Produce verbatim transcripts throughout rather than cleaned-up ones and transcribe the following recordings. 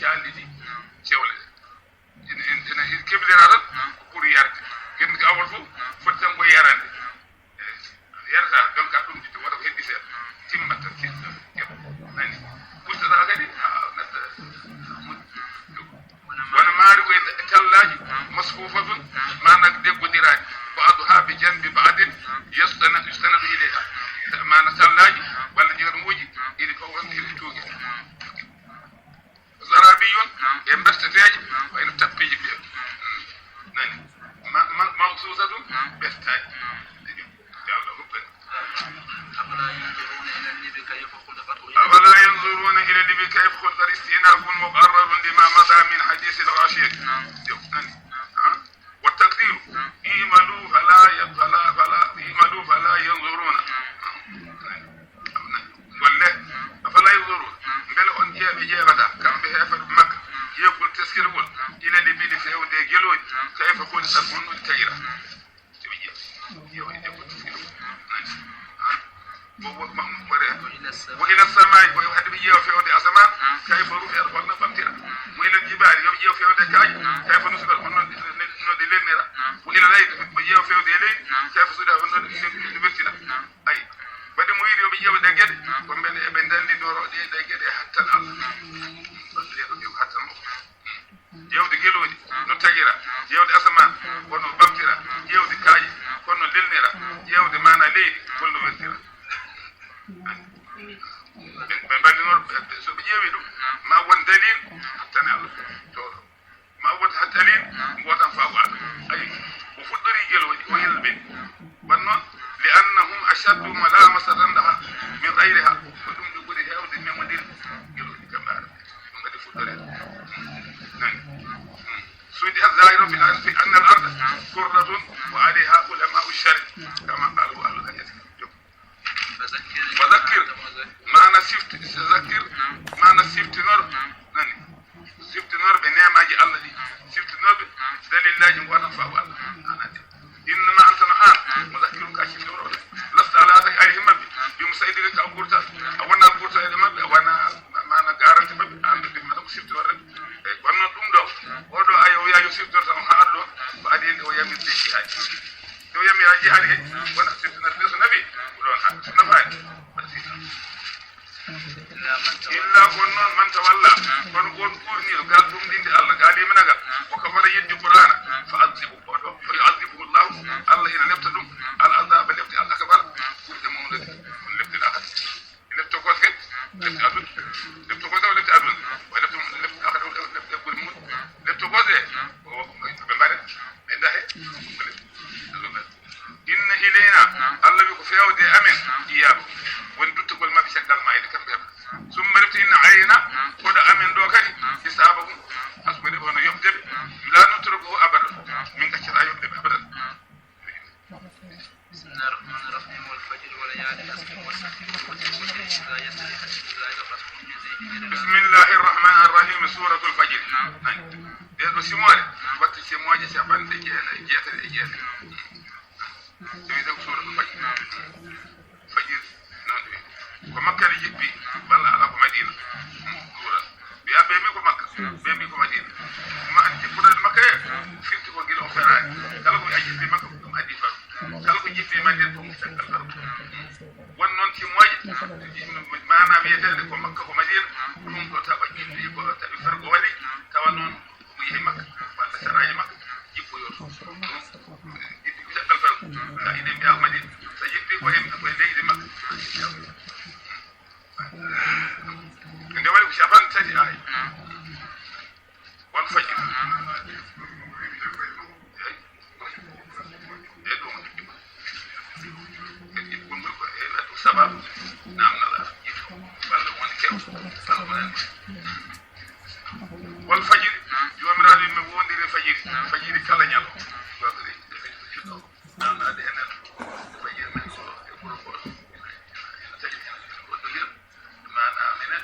Andi ɗi, cewle ɗe. Ina, ina, ina, ina keblira tan ko ɓuri yarde. Gennde ko awol fof foti tan ko yarande. Eyi, yarata, donc, a ɗum jiɗde waɗa ko heddi seeɗa. Timmat tan, seeɗa, seeɗa. Nani? Ɓurtata kadi, a, natta. Wona maari ko e tallaaji, masfuufatun, maana deggondiraaji. Ba'duha bi janbi ba'din yustana-, yustanadu ilayha. Maana tallaaji, walla jeeɗumuuji, ɗiɗi fof wonde ene tuugi. Zarabiyun, e berteteeje, wayno tappeeje mbiyen. Nani? Ma-, ma-, mabsuusatun, bertaaji. Yo Allah hokku en. أفلا ينظرون إلى الإبل كيف خلقت. أفلا ينظرون إلى الإبل كيف خلقت استئناف مقرر لما مضى من حديث الغاشية. Yo, nani? Ha? والتقدير، اعملوا فلا ي-، فلا، فلا، اعملوا فلا ينظرون. Golle, أفلا ينظرون. Mbele on ƴeew-, ɓe ƴeewata, kamɓe heeferɓe Makka, ƴeewgol teskirgol, إلى الإبل, feewde e gelooɗi, كيف خلقت, honno ɗi tagira. Yo ɓe ƴeew, ƴeew, ƴeew, teskirgol. Nani? Ha? Wo-, wo-, ma-, ɓore. وإلى السماء, ko yo hadde ɓe ƴeewa feewde asamaan, كيف رفعت, holno ɓamtira. وإلى الجبال, yo ɓe ƴeew feewde kaaƴe, كيف نصبت, holno ɗi, no ɗi lelnira. وإلى الأرض, ɓe ƴeewa feewde e leydi, كيف سطحت, holno ɗi, ɗi, ɗi wertira. Ayi, waɗi mo wiide yo ɓe ƴeew ɗe geɗe, ko mbele eɓe ndenndinoro ɗe, ɗe geɗe hattan Allah. Ɗum ɗe ko hattan mo. Ƴeewde gelooɗi no tagira, ƴeewde asamaan, kono ɓamtira, ƴeewde kaaƴe, kono lelnira, ƴeewde maana leydi, kono wertira. Ɓe, ɓe mballinoor, ɓe, ɓe, so ɓe ƴeewi ɗum, ma won dalil, hattane Allah, jooɗo. Ma won dalil, gootan faabu Allah. Ayi, o fuɗɗori gelooɗi, o yelɓe. Wan noon, لأنهم أشد ملامسة لها من غيرها. Ko ɗum ɓe ɓuri heewde memondire gelooɗi kamɓe Araɓe. Ɗum kadi fuɗɗoreede. Nani? Hmm. Sudi الظاهر في الأرض، في أن الأرض كرة وعليها علماء الشرع، كما قاله أهل الحديث. وذكر، maana sifti-، zakkir, maana siftinor, nani? Siftinorɓe neemaaji Allah ɗi, siftinorɓe dalillaaji gootan faabu Allah. Nani? إنما أنت, no aan, مذكر, ka siftinoowo. لست على أثر آلهتهم, maɓɓe, بمسيطر, ka ɓurta, a wonaa ɓurta e maɓɓe, a wonaa ma-, maana garanti maɓɓe, aan ɓe mata ko siftinor rek. Eyi, kono noon ɗum ɗo, oo ɗo aaya o wiyaa yo siftinor tan, o haɗa ɗo, ko adii nde o yamiri leydi haaji. Ɗo yami haa jihaade he, wona siftinat leeso nabi, ko ɗon ha nafaani. Illa ko noon man tawalla, kono on ɓurniiɗo gal ɗumɗinde Allah, gal yimminagal, o kafara yeddi Qur'aana, fa azzibu, oɗo, fa yu'azzibuhu Allahu, Allah ina lepta ɗum, al azaba, lepte al akbar, ɓurde mawnude, on lepte ɗa kadi. Lepte gooto kadi, lepte aduna. Lepte gooto, lepte aduna. Wa lepte, lepte, lepte, lepte ɓuri mum. Lepte gooto e, o, o, ɓe mbaɗa, ɓe ndahe. Inna ilayna, Allah wi ko feewde e amen, iyaabu. Woni duttugol maɓɓe caggal maayde kamɓe heɓa. Summa lepte inna alayna, koɗo amen ɗo kadi, hisaabahum, hasbude hono yoɓde ɓe. La nutrukuhu abadan. Min gaccata yoɓde ɓe abadan. بسم الله الرحمن الرحيم. والفجر وليال عشر والشفع والوتر والليل إذا يسر. هل أتاك حديث ضيف إبراهيم؟ بسم الله الرحمن الرحيم. سورة الفجر. Nani? Ɗee ɗoo simoore, watti simooje capanɗe jeenayi, jeetati e jeetati. Ɗum wiyetee ko Suuratul Fajr. Fajr, noon ɗum wiyetee. Ko Makka ne jippi, walla alaa ko Madiina? Suura. Wiya, ɓe mbi ko Makka, ɓe mbi ko Madiina. Ɗum an jippuɗo e Makka he, firti ko gila o feraani. Kala ko a jippi Makka, ko ɗum adii farko. Kala ko jippi Madiina, ko ɗum caggal farko. Won noon simooje, maanaam wiyeteende ko Makka, ko Madiina, ɗum ko tawa jippi, ko tawi farko waɗi, tawa noon ko yehi Makka, walla saraaji Makka, jippoyoo toon. Ɗum jippi ko caggal farko. Sa ine mbiya ko Madiina, sa jippi ko e, ko e leydi Makka. Nde waɗi ko capanɗe tati aaya. Wal fajri. E ɗum, e ɗum ko e waɗi sababu namnal ar. Walla woni kew, walla woni. Wal fajri, Joomiraaɗo, mi wondiri fajiri, fajiri kala ñalo. Wagri, namnaade enen, fajiri men ko e wuro ngo. Ene tawi enen, wonno hir, maanaam enen,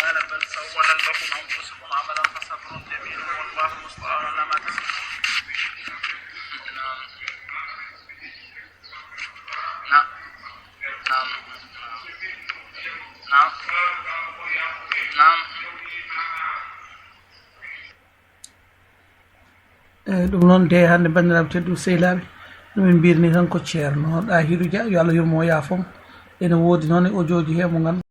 قال بل سولت لكم أنفسكم عملا فصبر جميل والله المستعان على ما تصفون. نعم. نعم. نعم. نعم. Eyyi, ɗum noon de hannde, banndiraaɓe tedduɓe sehilaaɓe, no min mbirni tan ko Ceerno Ɗahiru Dia, yo Allah yurmo o yaafo mo. Ene woodi noon e audio ji he mo nganndu-